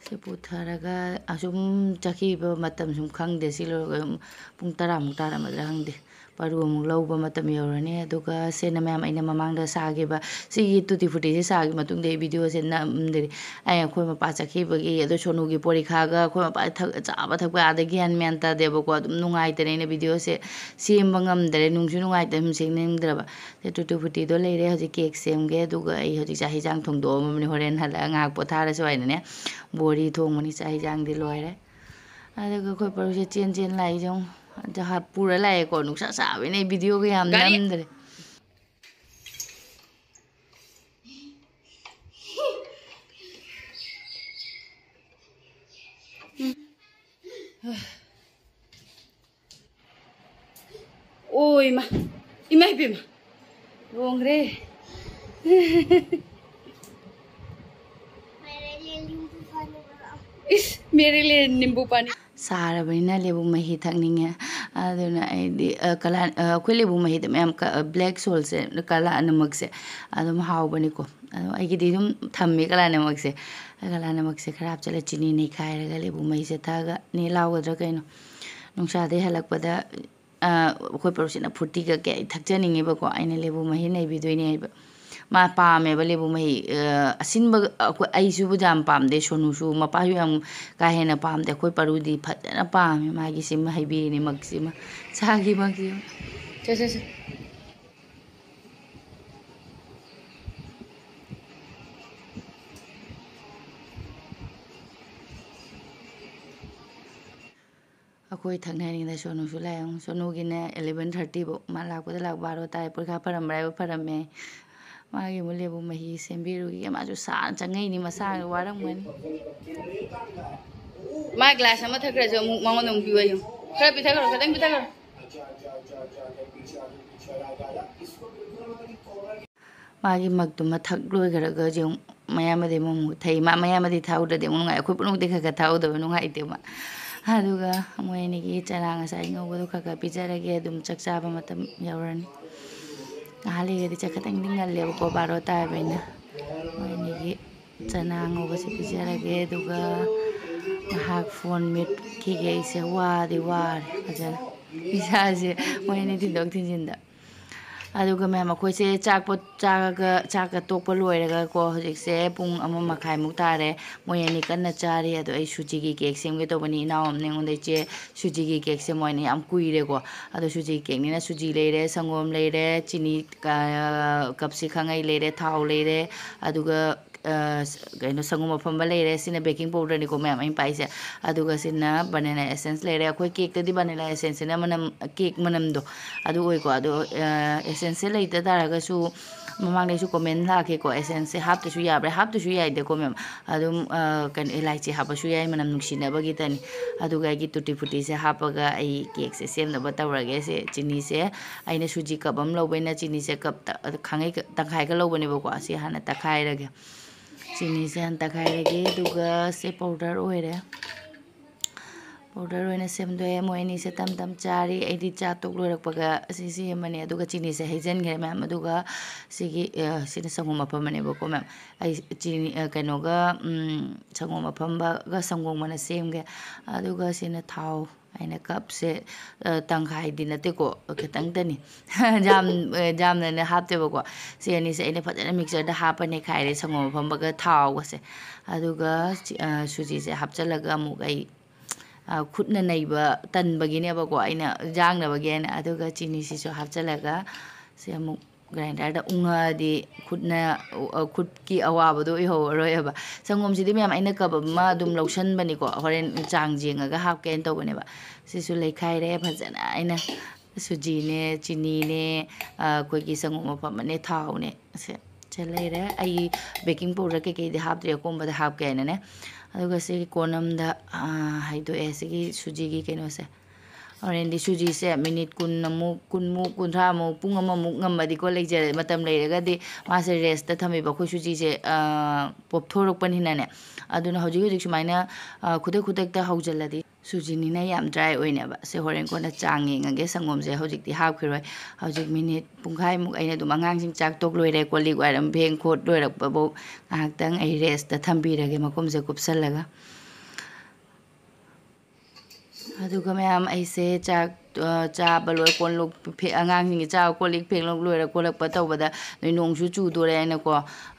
ꯁꯤ ꯄꯨꯊꯔꯒ ꯑꯁꯨꯝ ꯆꯠꯈꯤꯕ ꯃꯇꯝ ꯁꯨꯝ ꯈꯪꯗꯦ꯫ ꯁꯤ ꯂꯣꯏꯔꯒ ꯑꯗꯨꯝ ꯄꯨꯡ ꯇꯔꯥꯃꯨꯛ ꯇꯥꯔꯝꯃꯗ꯭ꯔꯥ ꯈꯪꯗꯦ꯫ ꯄꯔꯨ ꯑꯃꯨꯛ ꯂꯧꯕ ꯃꯇꯝ ꯌꯧꯔꯅꯤ꯫ ꯑꯗꯨꯒ ꯁꯦꯅ ꯃꯌꯥꯝ ꯑꯩꯅ ꯃꯃꯥꯡꯗ ꯁꯥꯈꯤꯕ ꯁꯤꯒꯤ ꯇꯨꯇꯤ ꯐꯨꯇꯤꯁꯦ ꯁꯥꯈꯤꯕ ꯃꯇꯨꯡꯗ ꯑꯩ ꯚꯤꯗꯤꯑꯣꯁꯦ ꯅꯝꯗ꯭ꯔꯤ꯫ ꯑꯩ ꯑꯩꯈꯣꯏ ꯃꯄꯥ ꯆꯠꯈꯤꯕꯒꯤ, ꯑꯗꯣ ꯁꯣꯅꯨꯒꯤ ꯄꯣꯔꯤꯈꯥꯒ ꯑꯩꯈꯣꯏ ꯃꯄꯥ ꯊꯛ-, ꯆꯥꯕ ꯊꯛꯄ ꯑꯥꯗ ꯒ꯭ꯌꯥꯟ ꯃ꯭ꯌꯥꯟ ꯇꯥꯗꯦꯕꯀꯣ꯫ ꯑꯗꯨꯝ ꯅꯨꯡꯉꯥꯏꯇꯅ ꯑꯩꯅ ꯚꯤꯗꯤꯑꯣꯁꯦ ꯁꯦꯝꯕ ꯉꯝꯗ꯭ꯔꯦ꯫ ꯅꯨꯡꯁꯨ ꯅꯨꯡꯉꯥꯏꯇꯅ ꯁꯨꯝ ꯁꯦꯝꯅꯤꯡꯗ꯭ꯔꯕ꯫ ꯁꯦ ꯇꯨꯇꯤ ꯐꯨꯇꯤꯗꯣ ꯂꯩꯔꯦ꯫ ꯍꯧꯖꯤꯛ ꯀꯦꯛ ꯁꯦꯝꯒꯦ꯫ ꯑꯗꯨꯒ ꯑꯩ ꯍꯧꯖꯤꯛ ꯆꯥꯛ ꯍꯤꯟꯖꯥꯡ ꯊꯣꯡꯗꯣꯛꯑꯝꯃꯕꯅꯤ꯫ ꯍꯣꯔꯦꯟ ꯍꯜꯂꯛꯑ ꯉꯥꯏꯍꯥꯛ ꯄꯣꯊꯥꯔꯁꯨ ꯍꯥꯏꯅꯅꯦ꯫ ꯕꯣꯔꯤ ꯊꯣꯡꯕꯅꯤ꯫ ꯆꯥꯛ ꯍꯤꯟꯖꯥꯡꯗꯤ ꯂꯣꯏꯔꯦ꯫ ꯑꯗꯨꯒ ꯑꯩꯈꯣꯏ ꯄꯔꯨꯁꯦ ꯆꯦꯟ ꯆꯦꯟ ꯂꯥꯛꯏꯁꯦ ꯌꯦꯡꯉꯨ꯫ ꯖꯍꯥꯖ ꯄꯨꯔ ꯂꯥꯛꯑꯦꯀꯣ꯫ ꯅꯨꯡꯁꯥ ꯁꯥꯕꯅꯤꯅ ꯑꯩ ꯚꯤꯗꯤꯑꯣꯒ ꯌꯥꯝ ꯒꯥꯔꯤ ꯅꯝꯗ꯭ꯔꯦ꯫ ꯑꯣ ꯏꯃꯥ, ꯏꯃꯥ ꯏꯕꯦꯝꯃ, ꯂꯣꯡꯈ꯭ꯔꯦ꯫ ꯏꯁ, ꯃꯦꯔꯤ ꯂꯦꯟ ꯅꯤꯝꯕꯨ ꯄꯥꯅꯤ꯫ ꯁꯥꯔꯕꯅꯤꯅ ꯂꯦꯕꯨ ꯃꯍꯤ ꯊꯛꯅꯤꯡꯉꯦ꯫ ꯑꯗꯨꯅ ꯑꯩꯗꯤ, ꯑ, ꯀꯂꯥ-, ꯑ, ꯑꯩꯈꯣꯏ ꯂꯦꯕꯨ ꯃꯍꯤꯗ ꯃꯌꯥꯝ ꯀ-, ꯑ, black salt ꯁꯦ, ꯀꯂꯥ ꯑꯅꯃꯛꯁꯦ ꯑꯗꯨꯝ ꯍꯥꯎꯕꯅꯤꯀꯣ꯫ ꯑꯗꯣ ꯑꯩꯒꯤꯗꯤ ꯑꯗꯨꯝ ꯊꯝꯃꯦ ꯀꯂꯥ ꯑꯅꯃꯛꯁꯦ꯫ ꯀꯂꯥ ꯑꯅꯃꯛꯁꯦ ꯈꯔ ꯍꯥꯞꯆꯤꯜꯂ ꯆꯤꯅꯤ ꯅꯩꯈꯥꯏꯔꯒ ꯂꯦꯕꯨ ꯃꯍꯤꯁꯦ ꯊꯛꯑꯒ ꯅꯦ ꯂꯥꯎꯒꯗ꯭ꯔꯥ ꯀꯩꯅꯣ꯫ ꯅꯨꯡꯁꯥꯗꯩ ꯍꯜꯂꯛꯄꯗ ꯑꯩꯈꯣꯏ ꯄꯔꯨꯁꯤꯅ ꯐ꯭ꯔꯨꯇꯤꯒ ꯀꯌꯥ ꯊꯛꯆꯅꯤꯡꯉꯦꯕꯀꯣ꯫ ꯑꯩꯅ ꯂꯦꯕꯨ ꯃꯍꯤ ꯅꯩꯕꯤꯗꯣꯏꯅꯦ ꯍꯥꯏꯕ꯫ ꯃꯥ ꯄꯥꯝꯃꯦꯕ ꯂꯦꯕꯨ ꯃꯍꯤ꯫ ꯑ, ꯑꯁꯤꯟꯕ ꯑꯩꯈꯣꯏ, ꯑꯩꯁꯨꯕꯨꯗꯤ ꯌꯥꯝ ꯄꯥꯝꯗꯦ, ꯁꯣꯅꯨꯁꯨ ꯃꯄꯥꯁꯨ ꯌꯥꯝ ꯀꯥ ꯍꯦꯟꯅ ꯄꯥꯝꯗꯦ꯫ ꯑꯩꯈꯣꯏ ꯄꯔꯨꯗꯤ ꯐꯖꯅ ꯄꯥꯝꯃꯦ꯫ ꯃꯥꯒꯤ ꯁꯤꯃ ꯍꯩꯕꯤꯔꯤꯅꯦ, ꯃꯛꯁꯤꯃ꯫ ꯆꯥꯒꯤ ꯃꯛꯁꯤꯃ꯫ ꯁꯦ, ꯁꯦ, ꯁꯦ꯫ ꯑꯩꯈꯣꯏ ꯊꯛꯅꯔꯤꯉꯩꯗ ꯁꯣꯅꯨꯁꯨ ꯂꯥꯛꯑꯦ꯫ ꯁꯣꯅꯨꯒꯤꯅ eleven thirty ꯐꯥꯎ꯫ ꯃꯥ ꯂꯥꯛꯄꯗ ꯂꯥꯛ ꯕꯥꯔꯣ ꯇꯥꯔꯦ꯫ ꯄꯔꯤꯈꯥ ꯐꯔꯝꯕ꯭ꯔꯥ ꯍꯥꯏꯕ? ꯐꯔꯝꯃꯦ꯫ ꯃꯥꯒꯤ ꯑꯃꯨꯛ ꯂꯦꯕꯨ ꯃꯍꯤ ꯁꯦꯝꯕꯤꯔꯨꯈꯤꯒꯦ꯫ ꯃꯥꯁꯨ ꯁꯥꯅ ꯆꯪꯉꯛꯏꯅꯤ, ꯃꯁꯥꯅ ꯋꯥꯔꯝꯒꯅꯤ꯫ ꯃꯥ ꯒ꯭ꯂꯥꯁ ꯑꯃ ꯊꯛꯈ꯭ꯔꯁꯨ ꯑꯃꯨꯛ ꯃꯉꯣꯟꯗ ꯑꯃꯨꯛ ꯄꯤꯌꯨ ꯍꯥꯏꯌꯨ꯫ ꯈꯔ ꯄꯤꯊꯈ꯭ꯔꯣ, ꯈꯤꯇꯪ ꯄꯤꯊꯈ꯭ꯔꯣ꯫ ꯃꯥꯒꯤ ꯃꯛꯇꯨꯃ ꯊꯛ ꯂꯣꯏꯈ꯭ꯔꯒ ꯍꯧꯖꯤꯛ ꯑꯃꯨꯛ ꯃꯌꯥꯝꯕꯗꯤ ꯑꯃꯨꯛ ꯑꯃꯨꯛ ꯊꯛꯏ꯫ ꯃꯥ ꯃꯌꯥꯝꯕꯗꯤ ꯊꯛꯍꯧꯗ꯭ꯔꯗꯤ ꯑꯃꯨꯛ ꯅꯨꯡꯉꯥꯏ꯫ ꯑꯩꯈꯣꯏ ꯄꯨꯝꯅꯃꯛꯇꯤ ꯈꯔ ꯈꯔ ꯊꯛꯍꯧꯗꯕ ꯅꯨꯡꯉꯥꯏꯇꯦꯕ꯫ ꯑꯗꯨꯒ ꯃꯣꯏ ꯑꯅꯤꯒꯤ ꯆꯅꯥ ꯉꯁꯥꯏ ꯉꯧꯕꯗꯣ ꯈꯔ ꯈꯔ ꯄꯤꯖꯔꯒꯦ꯫ ꯑꯗꯨꯝ ꯆꯥꯛ ꯆꯥꯕ ꯃꯇꯝ ꯌꯧꯔꯅꯤ꯫ ꯉꯥꯏꯍꯥꯛ ꯂꯩꯔꯗꯤ ꯆꯥꯛ ꯈꯇꯪꯗꯤ ꯉꯜꯂꯦꯕꯀꯣ, ꯕꯥꯔꯣ ꯇꯥꯔꯕꯅꯤꯅ꯫ ꯃꯣꯏ ꯑꯅꯤꯒꯤ ꯆꯅꯥ ꯉꯧꯕꯁꯦ ꯄꯤꯖꯔꯒꯦ꯫ ꯑꯗꯨꯒ ꯉꯥꯏꯍꯥꯛ ꯐꯣꯟ ꯃꯦꯠꯈꯤꯒꯦ꯫ ꯑꯩꯁꯦ ꯋꯥꯗꯤ ꯋꯥꯔꯦ ꯐꯖꯅ, ꯏꯁꯥꯁꯦ ꯃꯣꯏ ꯑꯅꯤ ꯊꯤꯟꯗꯣꯛ ꯊꯤꯟꯖꯤꯟꯗ꯫ ꯑꯗꯨꯒ ꯃꯌꯥꯝ ꯑꯩꯈꯣꯏꯁꯦ ꯆꯥꯛ ꯄꯣꯠ ꯆꯥꯔꯒ, ꯆꯥꯛꯀ ꯇꯣꯛꯄ ꯂꯣꯏꯔꯒꯀꯣ, ꯍꯧꯖꯤꯛꯁꯦ ꯄꯨꯡ ꯑꯃ ꯃꯈꯥꯏꯃꯨꯛ ꯇꯥꯔꯦ꯫ ꯃꯣꯏ ꯑꯅꯤ ꯀꯟꯅ ꯆꯥꯔꯤ꯫ ꯑꯗꯣ ꯑꯩ ꯁꯨꯖꯤꯒꯤ ꯀꯦꯛ ꯁꯦꯝꯒꯦ ꯇꯧꯕꯅꯤ꯫ ꯏꯅꯥꯎ ꯑꯃꯅ ꯑꯩꯉꯣꯟꯗ, "ꯏꯆꯦ, ꯁꯨꯖꯤꯒꯤ ꯀꯦꯛꯁꯦ ꯃꯣꯏꯅ ꯌꯥꯝ ꯀꯨꯏꯔꯦꯀꯣ꯫" ꯑꯗꯣ ꯁꯨꯖꯤꯒꯤ ꯀꯦꯛꯅꯤꯅ ꯁꯨꯖꯤ ꯂꯩꯔꯦ, ꯁꯪꯒꯣꯝ ꯂꯩꯔꯦ, ꯆꯤꯅꯤ, ꯀ-, ꯀꯞꯁꯤ ꯈꯥꯉꯩ ꯂꯩꯔꯦ, ꯊꯥꯎ ꯂꯩꯔꯦ, ꯑꯗꯨꯒ ꯑ, ꯀꯩꯅꯣ, ꯁꯪꯒꯣꯝ ꯑꯐꯝꯕ ꯂꯩꯔꯦ꯫ ꯁꯤꯅ baking powderꯅꯤꯀꯣ ꯃꯌꯥꯝ ꯑꯩꯅ ꯄꯥꯏꯁꯦ꯫ ꯑꯗꯨꯒ ꯁꯤꯅ vanilla essence ꯂꯩꯔꯦ꯫ ꯑꯩꯈꯣꯏ cakeꯇꯗꯤ vanilla essenceꯁꯤꯅ ꯃꯅꯝ, cake ꯃꯅꯝꯗꯣ ꯑꯗꯨ ꯑꯣꯏꯀꯣ꯫ ꯑꯗꯣ, ꯑ, essenceꯁꯦ ꯂꯩꯇ ꯇꯥꯔꯒꯁꯨ, ꯃꯃꯥꯡꯗꯩꯁꯨ comment ꯂꯥꯛꯈꯤꯀꯣ, essenceꯁꯦ ꯍꯥꯞꯇꯁꯨ ꯌꯥꯕ꯭ꯔꯥ? ꯍꯥꯞꯇꯁꯨ ꯌꯥꯏꯗꯀꯣ ꯃꯌꯥꯝ꯫ ꯑꯗꯨꯝ, ꯑ, ꯀꯩꯅꯣ, ꯏꯂꯥꯏꯆꯤ ꯍꯥꯞꯄꯁꯨ ꯌꯥꯏ, ꯃꯅꯝ ꯅꯨꯡꯁꯤꯅꯕꯒꯤꯗꯅꯤ꯫ ꯑꯗꯨꯒ ꯑꯩꯒꯤ tutti fruttiꯁꯦ ꯍꯥꯞꯄꯒ ꯑꯩ cakeꯁꯦ ꯁꯦꯝꯅꯕ ꯇꯧꯔꯒꯦ꯫ ꯁꯦ ꯆꯤꯅꯤꯁꯦ ꯑꯩꯅ ꯁꯨꯖꯤ cup ꯑꯃ ꯂꯧꯕꯅꯤꯅ ꯆꯤꯅꯤꯁꯦ cup ꯇ-, ꯈꯥꯡꯉꯩ ꯇꯪꯈꯥꯏꯒ ꯂꯧꯕꯅꯦꯕꯀꯣ꯫ ꯑꯁꯤ ꯍꯥꯟꯅ ꯇꯛꯈꯥꯏꯔꯒꯦ꯫ ꯆꯤꯅꯤꯁꯦ ꯍꯥꯟꯅ ꯇꯛꯈꯥꯏꯔꯒꯦ, ꯑꯗꯨꯒ ꯁꯦ powder ꯑꯣꯏꯔꯦ꯫ ꯄꯥꯎꯗꯔ ꯑꯣꯏꯅ ꯁꯦꯝꯗꯣꯛꯑꯦ꯫ ꯃꯣꯏ ꯑꯅꯤꯁꯦ ꯇꯞ ꯇꯞ ꯆꯥꯔꯤ꯫ ꯑꯩꯗꯤ ꯆꯥ ꯇꯣꯛ ꯂꯣꯏꯔꯛꯄꯒ ꯑꯁꯤ ꯁꯦꯝꯃꯅꯤ꯫ ꯑꯗꯨꯒ ꯆꯤꯅꯤꯁꯦ ꯍꯩꯖꯤꯟꯈ꯭ꯔꯦ ꯃꯌꯥꯝ꯫ ꯑꯗꯨꯒ ꯁꯤꯒꯤ, ꯑ, ꯁꯤꯅ ꯁꯪꯒꯣꯝ ꯑꯐꯝꯕꯅꯦꯕꯀꯣ ꯃꯌꯥꯝ꯫ ꯑꯩ ꯆꯤꯅꯤ, ꯑ, ꯀꯩꯅꯣꯒ, ꯎꯝ, ꯁꯪꯒꯣꯝ ꯑꯐꯝꯕꯒ ꯁꯪꯒꯣꯝꯒꯅ ꯁꯦꯝꯒꯦ꯫ ꯑꯗꯨꯒ ꯁꯤꯅ ꯊꯥꯎ꯫ ꯑꯩꯅ ꯀꯞꯁꯦ, ꯑ, ꯇꯪꯈꯥꯏꯗꯤ ꯅꯠꯇꯦꯀꯣ, ꯈꯤꯇꯪꯗꯅꯤ꯫ ꯌꯥꯝ, ꯑ, ꯌꯥꯝꯅꯅꯦ ꯍꯥꯞꯇꯦꯕꯀꯣ꯫ ꯁꯤ ꯑꯅꯤꯁꯦ ꯑꯩꯅ ꯐꯖꯅ ꯃꯤꯛꯆꯔꯗ ꯍꯥꯞꯄ ꯅꯩꯈꯥꯏꯔꯦ, ꯁꯪꯒꯣꯝ ꯑꯐꯝꯕꯒ ꯊꯥꯎꯒꯁꯦ꯫ ꯑꯗꯨꯒ ꯁꯤ, ꯑ, ꯁꯨꯖꯤꯁꯦ ꯍꯥꯞꯆꯤꯜꯂꯒ ꯑꯃꯨꯛ ꯑꯩ, ꯑ, ꯈꯨꯠꯅ ꯅꯩꯕ ꯇꯟꯕꯒꯤꯅꯦꯕꯀꯣ, ꯑꯩꯅ ꯌꯥꯡꯅꯕꯒꯤ ꯍꯥꯏꯅ꯫ ꯑꯗꯨꯒ ꯆꯤꯅꯤꯁꯤꯁꯨ ꯍꯥꯞꯆꯤꯜꯂꯒ ꯁꯤ ꯑꯃꯨꯛ ꯒ꯭ꯔꯥꯏꯟꯗꯔꯗ ꯎꯪꯉꯛꯑꯗꯤ ꯈꯨꯠꯅ, ꯑ, ꯈꯨꯠꯀꯤ ꯑꯋꯥꯕꯗꯣ ꯑꯣꯏꯍꯧꯔꯔꯣꯏꯕ꯫ ꯁꯪꯒꯣꯝꯁꯤꯗꯤ ꯃꯌꯥꯝ ꯑꯩꯅ ꯀꯞ ꯑꯃ ꯑꯗꯨꯝ ꯂꯧꯁꯟꯕꯅꯤꯀꯣ, ꯍꯣꯔꯦꯟ ꯆꯥꯡ ꯌꯦꯡꯉꯒ ꯍꯥꯞꯀꯦꯅ ꯇꯧꯕꯅꯦꯕ꯫ ꯁꯤꯁꯨ ꯂꯩꯈꯥꯏꯔꯦ ꯐꯖꯅ ꯑꯩꯅ꯫ ꯁꯨꯖꯤꯅꯦ, ꯆꯤꯅꯤꯅꯦ, ꯑ, ꯑꯩꯈꯣꯏꯒꯤ ꯁꯪꯒꯣꯝ ꯑꯐꯝꯕꯅꯦ, ꯊꯥꯎꯅꯦ꯫ ꯁꯦ, ꯁꯦ ꯂꯩꯔꯦ꯫ ꯑꯩ ꯕꯦꯀꯤꯡ ꯄꯥꯎꯗꯔ ꯀꯩꯀꯩꯗꯤ ꯍꯥꯞꯇ꯭ꯔꯤ, ꯑꯀꯣꯝꯕꯗ ꯍꯥꯞꯀꯦ ꯍꯥꯏꯅꯅꯦ꯫ ꯑꯗꯨꯒ ꯁꯤꯒꯤ ꯀꯣꯟ ꯑꯃꯗ, ꯑ, ꯍꯩꯗꯣꯛꯑꯦ ꯁꯤꯒꯤ ꯁꯨꯖꯤꯒꯤ ꯀꯩꯅꯣꯁꯦ꯫ ꯍꯣꯔꯦꯟꯗꯤ ꯁꯨꯖꯤꯁꯦ ꯃꯤꯅꯤꯠ ꯀꯨꯟ ꯑꯃꯨꯛ, ꯀꯨꯟꯃꯨꯛ, ꯀꯨꯟꯊ꯭ꯔꯥꯃꯨꯛ, ꯄꯨꯡ ꯑꯃꯃꯨꯛ ꯉꯝꯃꯗꯤꯀꯣ, ꯂꯩꯖꯔꯦ, ꯃꯇꯝ ꯂꯩꯔꯒꯗꯤ ꯃꯥꯁꯦ ꯔꯦꯁꯇ ꯊꯝꯃꯤꯕ꯫ ꯑꯩꯈꯣꯏ ꯁꯨꯖꯤꯁꯦ, ꯑ, ꯄꯣꯞꯊꯣꯔꯛꯄꯅꯤꯅꯅꯦ꯫ ꯑꯗꯨꯅ ꯍꯧꯖꯤꯛ ꯍꯧꯖꯤꯛ ꯁꯨꯃꯥꯏꯅ, ꯑ, ꯈꯨꯗꯛ ꯈꯨꯗꯛꯇ ꯍꯧꯖꯤꯜꯂꯗꯤ ꯁꯨꯖꯤꯅꯤꯅ ꯌꯥꯝ ꯗ꯭ꯔꯥꯏ ꯑꯣꯏꯅꯦꯕ꯫ ꯁꯦ ꯍꯣꯔꯦꯟ ꯀꯣꯟꯅ ꯆꯥꯡ ꯌꯦꯡꯉꯒꯦ꯫ ꯁꯪꯒꯣꯝꯁꯦ ꯍꯧꯖꯤꯛꯇꯤ ꯍꯥꯞꯈꯤꯔꯣꯏ꯫ ꯍꯧꯖꯤꯛ ꯃꯤꯅꯤꯠ ꯄꯨꯡꯈꯥꯏꯃꯨꯛ ꯑꯩꯅ ꯑꯗꯨꯝ ꯑꯉꯥꯡꯁꯤꯡ ꯆꯥꯛ ꯇꯣꯛ ꯂꯣꯏꯔꯦ, ꯀꯣꯜ ꯂꯤꯛ ꯋꯥꯏꯔꯝ ꯐꯦꯡ ꯈꯣꯠ ꯂꯣꯏꯔꯛꯄꯐꯧ ꯉꯥꯏꯍꯥꯛꯇꯪ ꯑꯩ ꯔꯦꯁꯇ ꯊꯝꯕꯤꯔꯒꯦ ꯃꯈꯨꯝꯁꯦ ꯀꯨꯞꯁꯜꯂꯒ꯫ ꯑꯗꯨꯒ ꯃꯌꯥꯝ ꯑꯩꯁꯦ ꯆꯥꯛ, ꯑ, ꯆꯥꯕ ꯂꯣꯏ, ꯀꯣꯜ ꯂꯨꯛ ꯐꯦ-, ꯑꯉꯥꯡꯁꯤꯡꯒꯤ ꯆꯥꯕ ꯀꯣꯜ ꯂꯤꯛ ꯐꯦꯡꯂꯣꯛ ꯂꯣꯏꯔ ꯈꯣꯠꯂꯛꯄ ꯇꯧꯕꯗ ꯅꯣꯏ ꯅꯣꯡꯁꯨ ꯆꯨꯗꯣꯔꯦ ꯍꯥꯏꯅꯀꯣ,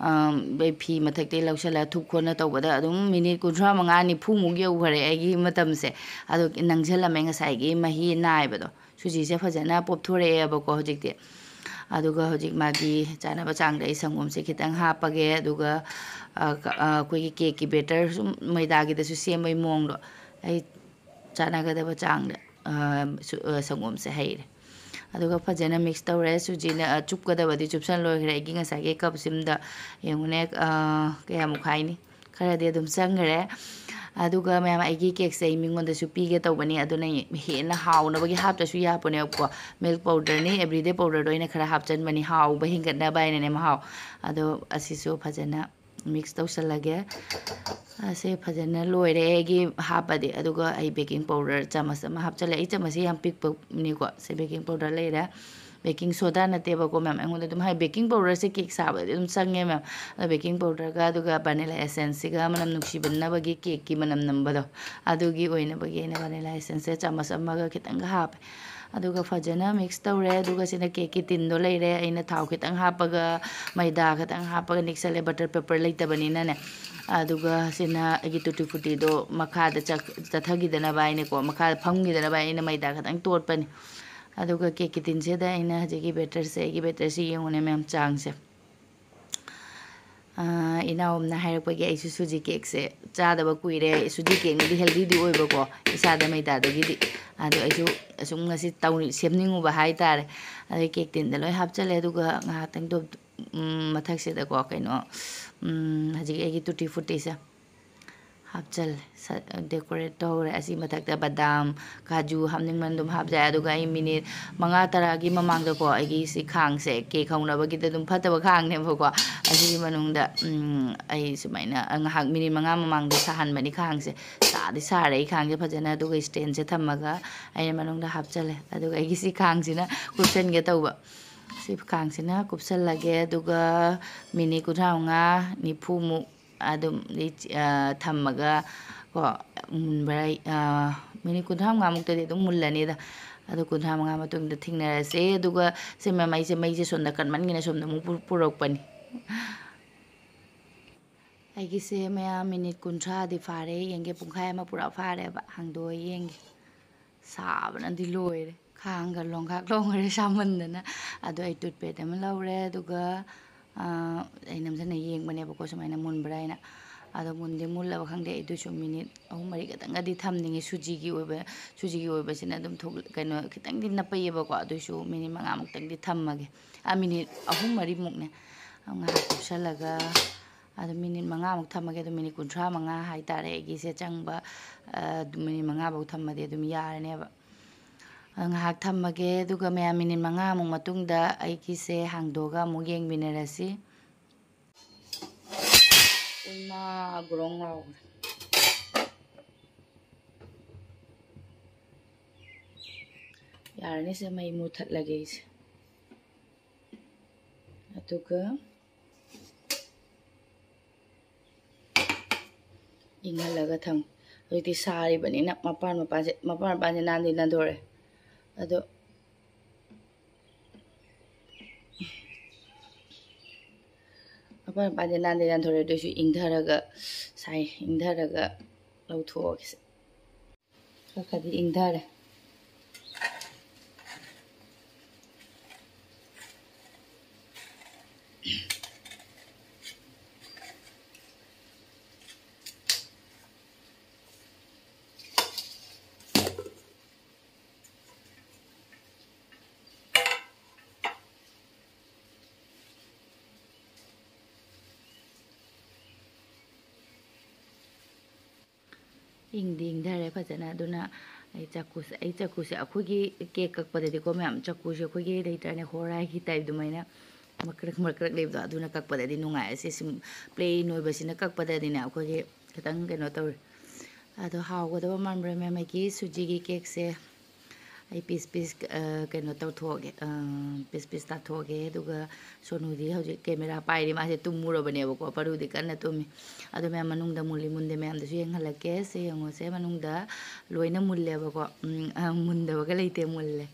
ꯑꯝ, ꯑꯩ ꯐꯤ ꯃꯊꯛꯇꯩ ꯂꯧꯁꯜꯂ ꯊꯨꯞ ꯈꯣꯠꯅ ꯇꯧꯕꯗ ꯑꯗꯨꯝ ꯃꯤꯅꯤꯠ ꯀꯨꯟꯊ꯭ꯔꯥ ꯃꯉꯥ ꯅꯤꯐꯨꯃꯨꯛ ꯌꯧꯈꯔꯦ ꯑꯩꯒꯤ ꯃꯇꯝꯁꯦ꯫ ꯑꯗꯣ ꯅꯪꯁꯜꯂꯝꯃꯦ ꯉꯁꯥꯏꯒꯤ ꯃꯍꯤ ꯅꯥꯏꯕꯗꯣ꯫ ꯁꯨꯖꯤꯁꯦ ꯐꯖꯅ ꯄꯣꯞꯊꯣꯔꯛꯑꯦꯕꯀꯣ ꯍꯧꯖꯤꯛꯇꯤ꯫ ꯑꯗꯨꯒ ꯍꯧꯖꯤꯛ ꯃꯥꯒꯤ ꯆꯥꯅꯕ ꯆꯥꯡꯗ ꯑꯩ ꯁꯪꯒꯣꯝꯁꯦ ꯈꯤꯇꯪ ꯍꯥꯞꯄꯒꯦ꯫ ꯑꯗꯨꯒ, ꯑ, ꯀ-, ꯑ, ꯑꯩꯈꯣꯏꯒꯤ ꯀꯦꯛꯀꯤ ꯕꯦꯇꯔ ꯁꯨꯝ ꯃꯣꯏꯗꯥꯒꯤꯗꯁꯨ ꯁꯦꯝꯕꯒꯤ ꯃꯑꯣꯡꯗꯣ ꯑꯩ ꯆꯥꯟꯅꯒꯗꯕ ꯆꯥꯡꯗ, ꯑ, ꯁꯨ-, ꯑ, ꯁꯪꯒꯣꯝꯁꯦ ꯍꯩꯔꯦ꯫ ꯑꯗꯨꯒ ꯐꯖꯅ ꯃꯤꯛꯁ ꯇꯧꯔꯦ꯫ ꯁꯨꯖꯤꯅ, ꯑ, ꯆꯨꯞꯀꯗꯕꯗꯤ ꯆꯨꯞꯁꯟ ꯂꯣꯏꯈ꯭ꯔꯦ ꯑꯩꯒꯤ ꯉꯁꯥꯏꯒꯤ ꯀꯞꯁꯤꯃꯗ꯫ ꯌꯦꯡꯉꯨꯅꯦ, ꯑ, ꯀꯌꯥꯃꯨꯛ ꯍꯥꯏꯅꯤ? ꯈꯔꯗꯤ ꯑꯗꯨꯝ ꯆꯪꯈ꯭ꯔꯦ꯫ ꯑꯗꯨꯒ ꯃꯌꯥꯝ, ꯑꯩꯒꯤ ꯀꯦꯛꯁꯦ ꯑꯩ ꯃꯤꯉꯣꯟꯗꯁꯨ ꯄꯤꯒꯦ ꯇꯧꯕꯅꯤ, ꯑꯗꯨꯅ ꯍꯦꯟꯅ ꯍꯥꯎꯅꯕꯒꯤ ꯍꯥꯞꯇ꯭ꯔꯁꯨ ꯌꯥꯄꯣꯅꯦꯕꯀꯣ꯫ ꯃꯤꯜꯛ ꯄꯥꯎꯗꯔꯅꯤ, ꯑꯦꯕ꯭ꯔꯤꯗꯦ ꯄꯥꯎꯗꯔꯗꯣ ꯑꯩꯅ ꯈꯔ ꯍꯥꯞꯆꯟꯕꯅꯤ, ꯍꯥꯎꯕ ꯍꯦꯟꯒꯠꯅꯕ ꯍꯥꯏꯅꯅꯦ ꯃꯍꯥꯎ꯫ ꯑꯗꯣ ꯑꯁꯤꯁꯨ ꯐꯖꯅ ꯃꯤꯛꯁ ꯇꯧꯁꯜꯂꯒꯦ꯫ ꯑꯁꯦ ꯐꯖꯅ ꯂꯣꯏꯔꯦ ꯑꯩꯒꯤ ꯍꯥꯞꯄꯗꯤ꯫ ꯑꯗꯨꯒ ꯑꯩ ꯕꯦꯀꯤꯡ ꯄꯥꯎꯗꯔ ꯆꯥꯃꯁ ꯑꯃ ꯍꯥꯞꯆꯜꯂꯦ꯫ ꯑꯩ ꯆꯥꯃꯁꯁꯦ ꯌꯥꯝ ꯄꯤꯛꯄꯅꯤꯀꯣ꯫ ꯁꯦ ꯕꯦꯀꯤꯡ ꯄꯥꯎꯗꯔ ꯂꯩꯔꯦ꯫ ꯕꯦꯀꯤꯡ ꯁꯣꯗꯥ ꯅꯠꯇꯦꯕꯀꯣ ꯃꯦꯝ, ꯑꯩꯉꯣꯟꯗ ꯑꯗꯨꯝ ꯍꯥꯏ, ꯕꯦꯀꯤꯡ ꯄꯥꯎꯗꯔꯁꯦ ꯀꯦꯛ ꯁꯥꯕꯗꯗꯤ ꯑꯗꯨꯝ ꯆꯪꯉꯦ ꯃꯦꯝ꯫ ꯑꯗꯣ ꯕꯦꯀꯤꯡ ꯄꯥꯎꯗꯔꯒ ꯑꯗꯨꯒ ꯚꯅꯤꯂꯥ ꯑꯦꯁꯦꯟꯁꯁꯤꯒ ꯃꯅꯝ ꯅꯨꯡꯁꯤꯕꯅꯕꯒꯤ, ꯀꯦꯛꯀꯤ ꯃꯅꯝ ꯅꯝꯕꯗꯣ, ꯑꯗꯨꯒꯤ ꯑꯣꯏꯅꯕꯒꯤ ꯑꯩꯅ ꯚꯅꯤꯂꯥ ꯑꯦꯁꯦꯟꯁꯁꯦ ꯆꯥꯃꯁ ꯑꯃꯒ ꯈꯤꯇꯪꯒ ꯍꯥꯞꯄꯦ꯫ ꯑꯗꯨꯒ ꯐꯖꯅ ꯃꯤꯛꯁ ꯇꯧꯔꯦ꯫ ꯑꯗꯨꯒ ꯁꯤꯗ ꯀꯦꯛꯀꯤ ꯇꯤꯟꯗꯣ ꯂꯩꯔꯦ꯫ ꯑꯩꯅ ꯊꯥꯎ ꯈꯤꯇꯪ ꯍꯥꯞꯄꯒ, ꯃꯩꯗꯥ ꯈꯤꯇꯪ ꯍꯥꯞꯄꯒ ꯅꯤꯛꯁꯜꯂꯦ꯫ Butter paper ꯂꯩꯇꯕꯅꯤꯅꯅꯦ꯫ ꯑꯗꯨꯒ ꯁꯤꯅ ꯑꯩꯒꯤ ꯇꯨꯇꯤ ꯐꯨꯇꯤꯗꯣ ꯃꯈꯥꯗ ꯆꯠ-, ꯆꯠꯊꯈꯤꯗꯅꯕ ꯍꯥꯏꯅꯀꯣ, ꯃꯈꯥꯗ ꯐꯝꯈꯤꯗꯅꯕ ꯑꯩꯅ ꯃꯩꯗꯥ ꯈꯤꯇꯪ ꯇꯣꯠꯄꯅꯤ꯫ ꯑꯗꯨꯒ ꯀꯦꯛꯀꯤ ꯇꯤꯟꯁꯤꯗ ꯑꯩꯅ ꯍꯧꯖꯤꯛꯀꯤ ꯕꯦꯇꯔꯁꯦ, ꯑꯩꯒꯤ ꯕꯦꯇꯔꯁꯦ ꯌꯦꯡꯉꯨꯅꯦ ꯃꯌꯥꯝ, ꯆꯥꯡꯁꯦ꯫ ꯑꯥ, ꯏꯅꯥꯎ ꯑꯃꯅ ꯍꯥꯏꯔꯛꯄꯒꯤ ꯑꯩꯁꯨ ꯁꯨꯖꯤ ꯀꯦꯛꯁꯦ ꯆꯥꯗꯕ ꯀꯨꯏꯔꯦ꯫ ꯁꯨꯖꯤ ꯀꯦꯛꯅꯗꯤ ꯍꯦꯜꯗꯤꯗꯤ ꯑꯣꯏꯕꯀꯣ, ꯏꯁꯥꯗ ꯃꯩꯗꯥꯗꯒꯤꯗꯤ꯫ ꯑꯗꯣ ꯑꯩꯁꯨ ꯑꯁꯨꯝ ꯉꯁꯤ ꯇꯧꯅꯤ-, ꯁꯦꯝꯅꯤꯡꯉꯨꯕ ꯍꯥꯏꯇꯥꯔꯦ꯫ ꯑꯗꯩ ꯀꯦꯛ ꯇꯤꯟꯗ ꯂꯣꯏ ꯍꯥꯞꯆꯜꯂꯦ꯫ ꯑꯗꯨꯒ ꯉꯥꯏꯍꯥꯛꯇꯪꯗꯣ, ꯎꯝ, ꯃꯊꯛꯁꯤꯗꯀꯣ ꯀꯩꯅꯣ, ꯎꯝ, ꯍꯧꯖꯤꯛ ꯑꯩꯒꯤ ꯇꯨꯇꯤ ꯐꯨꯇꯤꯁꯦ ꯍꯥꯞꯆꯜꯂꯦ꯫ ꯁ-, ꯗꯦꯀꯣꯔꯦꯠ ꯇꯧꯔꯦ꯫ ꯑꯁꯤ ꯃꯊꯛꯇ ꯕꯗꯥꯝ, ꯀꯥꯖꯨ ꯍꯥꯞꯅꯤꯡꯕꯅ ꯑꯗꯨꯝ ꯍꯥꯞꯆꯩ꯫ ꯑꯗꯨꯒ ꯑꯩ ꯃꯤꯅꯤꯠ ꯃꯉꯥ ꯇꯔꯥꯒꯤ ꯃꯃꯥꯡꯗꯀꯣ, ꯑꯩꯒꯤ ꯁꯤ ꯈꯥꯡꯁꯦ, ꯀꯦꯛ ꯍꯧꯅꯕꯒꯤꯗ ꯑꯗꯨꯝ ꯐꯠꯇꯕ ꯈꯥꯡꯅꯦꯕꯀꯣ꯫ ꯑꯁꯤꯒꯤ ꯃꯅꯨꯡꯗ, ꯎꯝ, ꯑꯩ ꯁꯨꯃꯥꯏꯅ ꯉꯥꯏꯍꯥꯛ ꯃꯤꯅꯤꯠ ꯃꯉꯥ ꯃꯃꯥꯡꯗ ꯁꯥꯍꯟꯕꯅꯤ ꯈꯥꯡꯁꯦ꯫ ꯁꯥꯗꯤ ꯁꯥꯔꯦ ꯑꯩ ꯈꯥꯡꯁꯦ ꯐꯖꯅ꯫ ꯑꯗꯨꯒ ꯏꯁꯇꯦꯟꯁꯦ ꯊꯝꯃꯒ ꯑꯩꯅ ꯃꯅꯨꯡꯗ ꯍꯥꯞꯆꯜꯂꯦ꯫ ꯑꯗꯨꯒ ꯑꯩꯒꯤ ꯁꯤ ꯈꯥꯡꯁꯤꯅ ꯀꯨꯞꯁꯟꯒꯦ ꯇꯧꯕ꯫ ꯁꯤ ꯈꯥꯡꯁꯤꯅ ꯀꯨꯞꯁꯜꯂꯒꯦ꯫ ꯑꯗꯨꯒ ꯃꯤꯅꯤꯠ ꯀꯨꯟꯊ꯭ꯔꯥ ꯃꯉꯥ, ꯅꯤꯐꯨꯃꯨꯛ ꯑꯗꯨꯝ, ꯑ, ꯊꯝꯃꯒ ꯀꯣ, ꯃꯨꯟꯕ꯭ꯔꯥ, ꯑ, ꯃꯤꯅꯤꯠ ꯀꯨꯟꯊ꯭ꯔꯥ ꯃꯉꯥꯃꯨꯛꯇꯗꯤ ꯑꯗꯨꯝ ꯃꯨꯜꯂꯅꯤꯗ꯫ ꯑꯗꯨ ꯀꯨꯟꯊ꯭ꯔꯥ ꯃꯉꯥ ꯃꯇꯨꯡꯗ ꯊꯦꯡꯅꯔꯁꯦ꯫ ꯑꯗꯨꯒ ꯁꯦ ꯃꯌꯥꯝ, ꯑꯩꯁꯦ ꯃꯩꯁꯦ ꯁꯣꯝꯗ ꯀꯟꯃꯟꯒꯤꯅ ꯁꯣꯝꯗ ꯑꯃꯨꯛ ꯄꯨ-, ꯄꯨꯔꯛꯄꯅꯤ꯫ ꯑꯩꯒꯤꯁꯦ ꯃꯌꯥꯝ ꯃꯤꯅꯤꯠ ꯀꯨꯟꯊ꯭ꯔꯥꯗꯤ ꯐꯥꯔꯦ꯫ ꯌꯦꯡꯒꯦ, ꯄꯨꯡꯈꯥꯏ ꯑꯃ ꯄꯨꯔꯥ ꯐꯥꯔꯦꯕ꯫ ꯍꯥꯡꯗꯣꯛꯑ ꯌꯦꯡꯒꯦ꯫ ꯁꯥꯕꯅꯗꯤ ꯂꯣꯏꯔꯦ꯫ ꯈꯥꯡꯒ ꯂꯣꯡꯈꯥꯛ ꯂꯣꯡꯈ꯭ꯔꯦ ꯁꯥꯃꯟꯗꯅ꯫ ꯑꯗꯣ ꯑꯩ ꯇꯨꯠꯄꯦꯠ ꯑꯃ ꯂꯧꯔꯦ꯫ ꯑꯗꯨꯒ, ꯑ, ꯑꯩ ꯅꯝꯁꯤꯟꯅ ꯌꯦꯡꯕꯅꯦꯕꯀꯣ, ꯁꯨꯃꯥꯏꯅ ꯃꯨꯟꯕ꯭ꯔꯥ ꯍꯥꯏꯅ꯫ ꯑꯗꯣ ꯃꯨꯟꯗꯤ ꯃꯨꯜꯂꯕ ꯈꯪꯗꯦ꯫ ꯑꯩꯗꯨꯁꯨ ꯃꯤꯅꯤꯠ ꯑꯍꯨꯝ ꯃꯔꯤ ꯈꯛꯇꯪꯒꯗꯤ ꯊꯝꯅꯤꯡꯉꯦ꯫ ꯁꯨꯖꯤꯒꯤ ꯑꯣꯏꯕ, ꯁꯨꯖꯤꯒꯤ ꯑꯣꯏꯕꯁꯤꯅ ꯑꯗꯨꯝ ꯊꯣꯛ-, ꯀꯩꯅꯣ, ꯈꯤꯇꯪꯗꯤ ꯅꯞꯄꯛꯑꯦꯕꯀꯣ꯫ ꯑꯗꯨꯏꯁꯨ ꯃꯤꯅꯤꯠ ꯃꯉꯥꯃꯨꯛꯇꯪꯗꯤ ꯊꯝꯃꯒꯦ꯫ ꯑ, ꯃꯤꯅꯤꯠ ꯑꯍꯨꯝ ꯃꯔꯤꯃꯨꯛꯅꯦ꯫ ꯉꯥꯏꯍꯥꯛ ꯀꯨꯞꯁꯜꯂꯒ ꯑꯗꯨ ꯃꯤꯅꯤꯠ ꯃꯉꯥꯃꯨꯛ ꯊꯝꯃꯒꯦ꯫ ꯑꯗꯨ ꯃꯤꯅꯤꯠ ꯀꯨꯟꯊ꯭ꯔꯥ ꯃꯉꯥ ꯍꯥꯏꯇꯥꯔꯦ ꯑꯩꯒꯤꯁꯦ ꯆꯪꯕ꯫ ꯑ, ꯑꯗꯨ ꯃꯤꯅꯤꯠ ꯃꯉꯥꯐꯧ ꯊꯝꯃꯗꯤ ꯑꯗꯨꯝ ꯌꯥꯔꯅꯦꯕ꯫ ꯑ, ꯉꯥꯏꯍꯥꯛ ꯊꯝꯃꯒꯦ꯫ ꯑꯗꯨꯒ ꯃꯌꯥꯝ ꯃꯤꯅꯤꯠ ꯃꯉꯥꯃꯨꯛ ꯃꯇꯨꯡꯗ ꯑꯩꯒꯤꯁꯦ ꯍꯥꯡꯗꯣꯛꯑꯒ ꯑꯃꯨꯛ ꯌꯦꯡꯃꯤꯟꯅꯔꯁꯤ꯫ ꯒ꯭ꯔꯣꯡ ꯂꯥꯎꯈ꯭ꯔꯦ꯫ ꯌꯥꯔꯅꯤ, ꯁꯦ ꯃꯩ ꯃꯨꯊꯠꯂꯒꯦ ꯑꯩꯁꯦ꯫ ꯑꯗꯨꯒ ꯏꯪꯍꯜꯂꯒ ꯊꯝ꯫ ꯍꯧꯖꯤꯛꯇꯤ ꯁꯥꯔꯤꯕꯅꯤꯅ ꯃꯄꯥꯟ ꯃꯄꯥꯟꯁꯦ, ꯃꯄꯥꯟ ꯃꯄꯥꯟꯁꯦ ꯅꯥꯟꯗꯤ ꯅꯥꯟꯊꯣꯔꯛꯑꯦ꯫ ꯑꯗꯣ ꯃꯄꯥꯟ ꯃꯄꯥꯟꯁꯦ ꯅꯥꯟꯗꯤ ꯅꯥꯟꯊꯣꯔꯛꯑꯦ, ꯑꯗꯨꯏꯁꯨ ꯏꯪꯊꯔꯒ ꯁꯥꯏ, ꯏꯪꯊꯔꯒ ꯂꯧꯊꯣꯛꯑꯒꯦ꯫ ꯈꯔ ꯈꯔꯗꯤ ꯏꯪꯊꯔꯦ꯫ ꯏꯪꯗꯤ ꯏꯪꯊꯔꯦ ꯐꯖꯅ꯫ ꯑꯗꯨꯅ ꯑꯩ ꯆꯥꯛꯀꯨꯁꯦ, ꯑꯩ ꯆꯥꯛꯀꯨꯁꯦ ꯑꯩꯈꯣꯏꯒꯤ ꯀꯦꯛ ꯀꯛꯄꯗꯗꯤꯀꯣ ꯃꯌꯥꯝ, ꯆꯥꯛꯀꯨꯁꯦ ꯑꯩꯈꯣꯏꯒꯤ ꯂꯩꯇ꯭ꯔꯅꯦ, ꯍꯣꯔꯥꯏꯒꯤ ꯇꯥꯏꯞ ꯑꯗꯨꯃꯥꯏꯅ ꯃꯀ꯭ꯔꯛ ꯃꯀ꯭ꯔꯛ ꯂꯩꯕꯗꯣ, ꯑꯗꯨꯅ ꯀꯛꯄꯗꯗꯤ ꯅꯨꯡꯉꯥꯏ꯫ ꯑꯁꯤ ꯁꯨꯝ ꯄ꯭ꯂꯦꯟ ꯑꯣꯏꯕꯁꯤꯅ ꯀꯛꯄꯗꯗꯤꯅꯦ ꯑꯩꯈꯣꯏꯒꯤ ꯈꯤꯇꯪ ꯀꯩꯅꯣ ꯇꯧꯔꯦ꯫ ꯑꯗꯣ ꯍꯥꯎꯒꯗꯕ ꯃꯥꯟꯕ꯭ꯔꯥ ꯃꯦꯝ? ꯑꯩꯒꯤ ꯁꯨꯖꯤꯒꯤ ꯀꯦꯛꯁꯦ ꯑꯩ ꯄꯤꯁ ꯄꯤꯁ, ꯑ, ꯀꯩꯅꯣ ꯇꯧꯊꯣꯛꯑꯒꯦ, ꯑ, ꯄꯤꯁ ꯄꯤꯁ ꯇꯥꯊꯣꯛꯑꯒꯦ꯫ ꯑꯗꯨꯒ ꯁꯣꯅꯨꯗꯤ ꯍꯧꯖꯤꯛ ꯀꯦꯃꯦꯔꯥ ꯄꯥꯏꯔꯤ, ꯃꯥꯁꯦ ꯇꯨꯝꯃꯨꯔꯕꯅꯦꯕꯀꯣ, ꯄꯔꯨꯗꯤ ꯀꯟꯅ ꯇꯨꯝꯃꯤ꯫ ꯑꯗꯣ ꯃꯌꯥꯝ ꯃꯅꯨꯡꯗ ꯃꯨꯜꯂꯤ ꯃꯨꯟꯗꯦ ꯃꯌꯥꯝꯗꯨꯁꯨ ꯌꯦꯡꯍꯜꯂꯛꯀꯦ꯫ ꯁꯦ ꯌꯦꯡꯉꯣꯁꯦ, ꯃꯅꯨꯡꯗ ꯂꯣꯏꯅ ꯃꯨꯜꯂꯦꯕꯀꯣ꯫ ꯎꯝ, ꯑ, ꯃꯨꯟꯗꯕꯒ ꯂꯩꯇꯦ, ꯃꯨꯜꯂꯦ꯫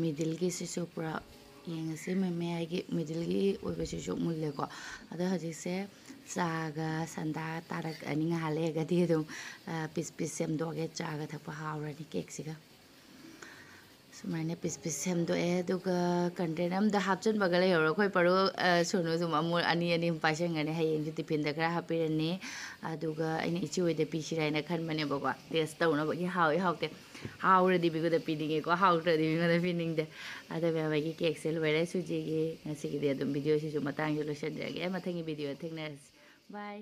ꯃꯤꯗꯜꯒꯤꯁꯤꯁꯨ ꯄꯨꯔꯥ ꯌꯦꯡꯉꯁꯤ, ꯃ-, ꯃꯌꯥꯏꯒꯤ ꯃꯤꯗꯜꯒꯤ ꯑꯣꯏꯕꯁꯤꯁꯨ ꯃꯨꯜꯂꯦꯀꯣ꯫ ꯑꯗꯣ ꯍꯧꯖꯤꯛꯁꯦ ꯆꯥꯒ ꯁꯟꯗꯥ ꯇꯥꯔꯛꯑꯅꯤ ꯉꯥꯏꯍꯥꯛ ꯂꯩꯔꯒꯗꯤ꯫ ꯑꯗꯨꯝ, ꯑ, ꯄꯤꯁ ꯄꯤꯁ ꯁꯦꯝꯗꯣꯛꯑꯒꯦ, ꯆꯥꯒ ꯊꯛꯄ ꯍꯥꯎꯔꯅꯤ ꯀꯦꯛꯁꯤꯒ꯫ ꯁꯨꯃꯥꯏꯅ ꯄꯤꯁ ꯄꯤꯁ ꯁꯦꯝꯗꯣꯛꯑꯦ, ꯑꯗꯨꯒ ꯀꯟꯇꯦꯅꯔ ꯑꯝꯗ ꯍꯥꯞꯆꯤꯟꯕꯒ ꯂꯩꯍꯧꯔꯣ꯫ ꯑꯩꯈꯣꯏ ꯄꯔꯨ, ꯑ, ꯁꯣꯅꯨꯁꯨ ꯑꯃꯨꯛ ꯑꯅꯤ ꯑꯅꯤ ꯑꯃꯨꯛ ꯄꯥꯏꯁꯟꯒꯅꯤ꯫ ꯍꯌꯦꯡꯁꯨ ꯇꯤꯐꯤꯟꯗ ꯈꯔ ꯍꯥꯞꯄꯤꯔꯅꯤ꯫ ꯑꯗꯨꯒ ꯑꯩꯅ ꯏꯆꯦ ꯍꯣꯏꯗ ꯄꯤꯁꯤꯔꯥ ꯍꯥꯏꯅ ꯈꯟꯕꯅꯦꯕꯀꯣ, ꯇꯦꯁ ꯇꯧꯅꯕꯒꯤ꯫ ꯍꯥꯎꯏ ꯍꯥꯎꯇꯦ, ꯍꯥꯎꯔꯗꯤ ꯃꯤꯉꯣꯟꯗ ꯄꯤꯅꯤꯡꯉꯦꯀꯣ, ꯍꯥꯎꯇ꯭ꯔꯗꯤ ꯃꯤꯉꯣꯟꯗ ꯄꯤꯅꯤꯡꯗꯦ꯫ ꯑꯗꯣ ꯃꯌꯥꯝ, ꯑꯩꯒꯤ ꯀꯦꯛꯁꯦ ꯂꯣꯏꯔꯦ ꯁꯨꯖꯤꯒꯤ꯫ ꯉꯁꯤꯒꯤꯗꯤ ꯑꯗꯨꯝ ꯚꯤꯗꯤꯑꯣꯁꯤꯁꯨ ꯃꯇꯥꯡꯁꯤꯗ ꯂꯣꯏꯁꯤꯟꯖꯔꯒꯦ꯫ ꯃꯊꯪꯒꯤ ꯚꯤꯗꯤꯑꯣꯗ ꯊꯦꯡꯅꯔꯁꯤ꯫ ꯕꯥꯏ꯫